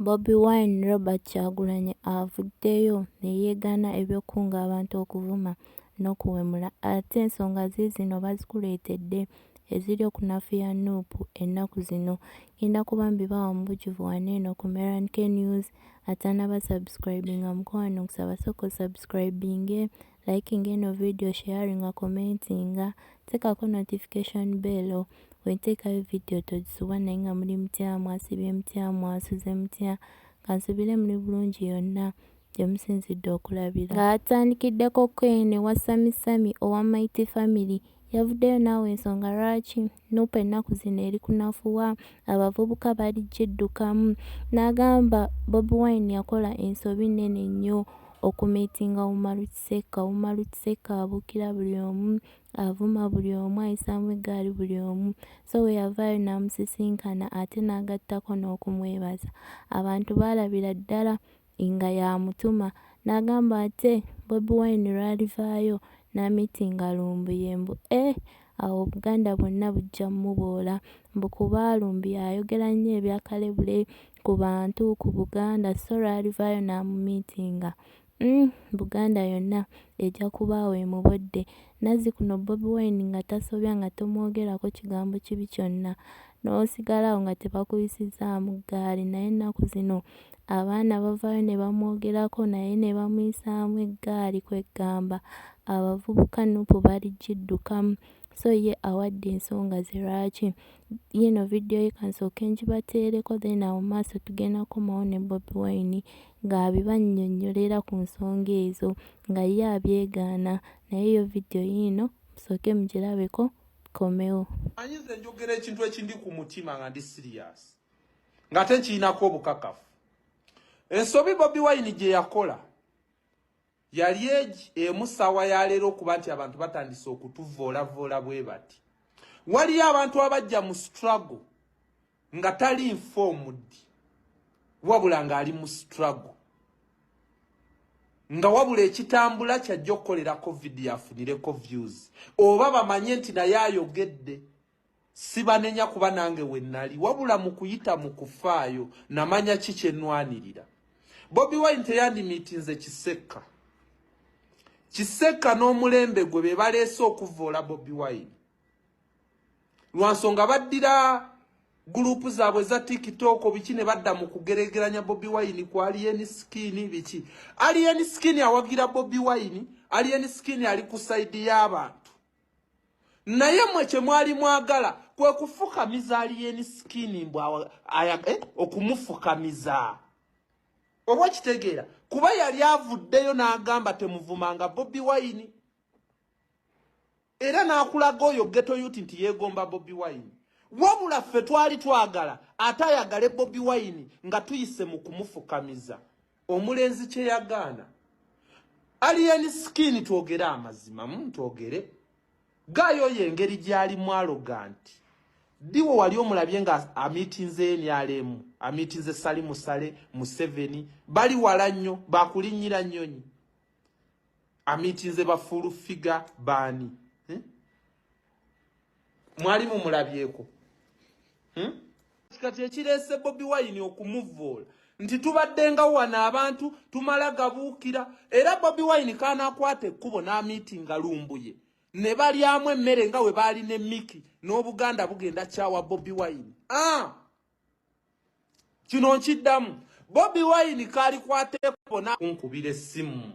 Bobi Wine Robert Kyagulanyi avuddeyo ne yeegaana eby'okukunga abantu okuvuma n'okuwemula ate ensonga ziizino bazikuleetedde eziri okunafuya nup ennaku zino. Ngenda kuba mbibawa mu bujjuvu wano eno ku Meran K News. Atanaba subscribinga mukwano nkusaba sooka osubscribinge, likinga eno video, sharinga, commentinga, teekako notification bell wenteekayo video togisubwa. Naye nga muli mutya? Mwasibye mutya? Mwasuze mutya? Kansubire muli bulungi yonna gye musinzidde okulabira. Ng'atandikiddeko Ken wa Sami Sami owa Mighty Family yavuddeyo n'awa ensonga lwaki Nup ennaku zino eri kunafuwa, abavubuka bali giddukamu, n'agamba Bobi Wine yakola ensobi nnene nnyo okumiitinga Umaru Kisekka. Umaru Kisekka abuukira buli omu, avuma buli omu, ayisaamu eggaali buli omu, so bwe yavaayo n'amusisinkana ate n'agattako n'okumwebaza, abantu baalabira ddala nga y'amutuma. N'agamba ate Bobi Wine lw'alivaayo n'amiitinga Lumbuye mbu eh awo Obuganda bwonna bujja muboola, mbu kuba Lumbuye ayogera nnyo ebya kalebule ku bantu, ku Buganda, so lw'alivaayo n'amumiitinga Buganda yonna ejja kuba awo emubodde. Nazzikuno Bobi Wine nga tasobya, nga tomwogerako kigambo kibi kyonna, n'osigala awo nga tebakuyisizzaamu ggaali, naye ennaku zino abaana bavaayo ne bamwogerako naye ne bamuyisaamu eggaali. Kwegamba abavubuka Nup bali giddukamu. So ye awadde ensonga ze lwaki. Yiino vidiyo ye, kansooke ngibateereko, then awo mu maaso tugenda kukomawo ne Bobi Wine ng'abibannyonnyolera ku nsonga ezo nga ye abyegaana. Naye yo vidiyo yiino, musooke mugirabeko tukomewo. Manyi nze njogera ekintu ekindi ku mutima nga ndi serious, ng'ate nkirinako obukakafu. Ensobi Bobi Wine gye yakola yali egi emu ssaawa ya leero okuba nti abantu batandise okutuvoolavoola bwe bati. Waliyo abantu abajja mu struggle nga tali informed, wabula ng'ali mu struggle, nga wabula ekitambula kyajja okukolerako vidiyo afunireko views oba bamanye nti naye ayogedde. Sibanenya kuba nange we nali, wabula mu kuyita mu kufaayo namanya ki kyenwanirira. Bobi Wine teyandimiitinze Kisekka. Kisekka n'omulembe gwe be baleese okuvvoola Bobi Wine lwa nsonga baddira gulupu zaabwe eza TikTok biki ne badda mu kugeregeranya Bobi Wine ku Alien Skin biki. Alien Skin awagira Bobi Wine, Alien Skin ali ku sayidi y'abantu, naye mwe kye mwali mwagala kwe kufukamiza Alien Skin mbu okumufukamiza, oba okitegeera, kuba yali avuddeyo n'agamba temuvumanga Bobi Wine, era n'akulaga oyo ghetto youth nti yeegomba Bobi Wine. Wabula ffe twali twagala ate ayagale Bobi Wine nga tuyise mu kumufukamiza, omulenzi kye yagaana. Alien Skin, twogere amazima, twogere gaayo oyo engeri gy'alimu arrogant. Diwo wali omulabye nga amiitinze NRM, amiitinze Salimu Sale, Museveni, bali wala nnyo, bakulinnyira nnyonyi, amiitinze ba Full Figure baani, Mwali mumulabyeko, Kati ekireese Bobi Wine okumuvoola nti tubaddenga wano abantu tumala gabuukira, era Bobi Wine kaanakwata ekkubo n'amiitinga Lumbuye ne balyamu emmere nga we baali ne Miki, n'Obuganda bugenda kyawa Bobi Wine. Ah! Kino nkiddamu, Bobi Wine kaalikwata ekkubo nakunkubira essimu.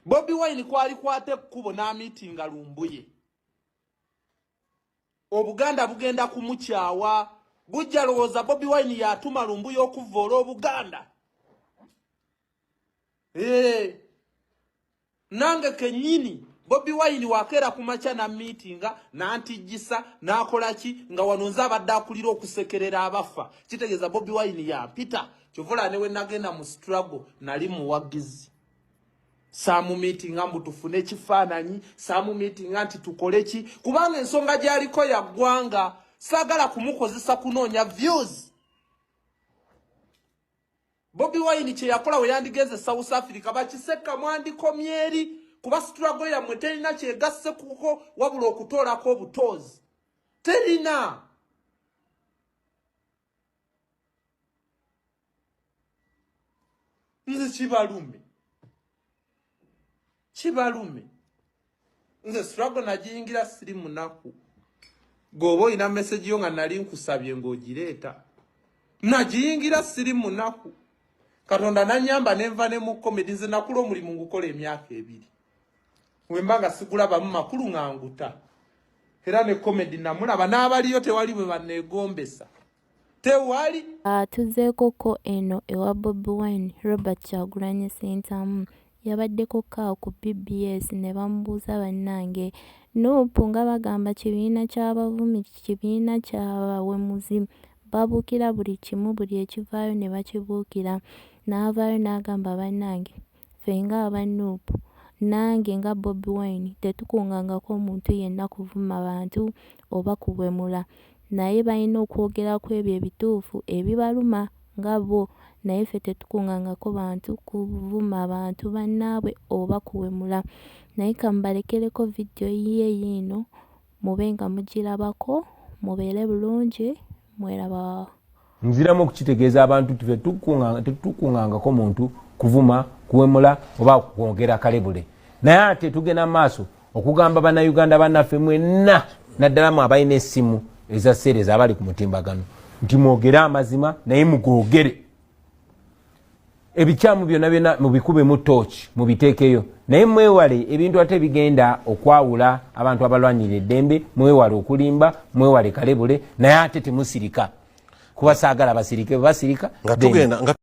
Bobi Wine kwalikwata ekkubo n'amiitinga Lumbuye, Obuganda bugenda kumukyawa. Bujja lowooza Bobi Wine yatuma Lumbuye okuvvoola Obuganda. Ee, nange kennyini Bobi Wine wakeera ku makya namiitinga nantijjisa n'akola ki, nga wano nze abadde akulira okusekerera abafa, kitegeeza Bobi Wine yampita. Kyovula ne we nagenda mu struggle nali muwagizi, saamumiitinga mbu tufune ekifaananyi, saamumiitinga nti tukole ki, kubanga ensonga gy'aliko ya ggwanga, saagala kumukozesa kunoonya views. Bobi Wine kye yakola we yandigenze South Africa, bakisekka mwandikomye eri, kuba struggle yammwe terina kyegasse kuko wabula okutoolako obutoozi, terina. Nze kibalume, kibalume. Nze struggle nagiyingira siri munaku. Gweoba olina message yo nga nali nkusabye ng'ogireeta, nagiyingira siri munaku. Katonda nanyamba nenva ne mu comedy. Nze nakula omulimu ngukola emyaka 2, wemba nga sigulabamu makulu nga nguta. Era ne comedy namulaba n'abaliyo tewali bwe baneegombesa, tewali. Tuzeeko ko eno ewa Bobi Wine. Robert Kyagulanyi Ssentamu yabaddeko kaawo ku BBS ne bamubuuza, "Bannange, NUP nga bagamba kibiina ky'abavumi, kibiina ky'abawemuzi, babuukira buli kimu, buli ekivaayo ne bakibuukira." N'avaayo n'agamba, "Bannange, ffe ng'aba NUP, nange nga Bobi Wine, tetukungangako omuntu yenna kuvuma bantu oba kuwemula, naye balina okwogera ku ebyo ebituufu ebibaluma nga bo. Naye ffe tetukungangako bantu kuvuma bantu bannaabwe oba kuwemula." Naye kamubalekereko vidiyo ye yiino, mube nga mugirabako, mubeere bulungi, mweraba. Nziramu okukitegeeza abantu nti tetukungangako muntu kuvuma, kuwemula oba kwogera kalebule. Naye ate tugenda mu maaso okugamba Bannayuganda bannaffe mwenna, naddala mu abalina essimu eza seereza, abali ku mutimbagano, nti mwogere amazima, naye mugoogere. Ebikyamu byonna byonna mubikubemu tooki, mubiteekeyo, naye mwewale ebintu ate ebigenda okwawula abantu abalwanirira eddembe. Mwewale okulimba, mwewale kalebule, naye ate temusirika, kuba saagala basirike. Bwe basirika nga tugenda nga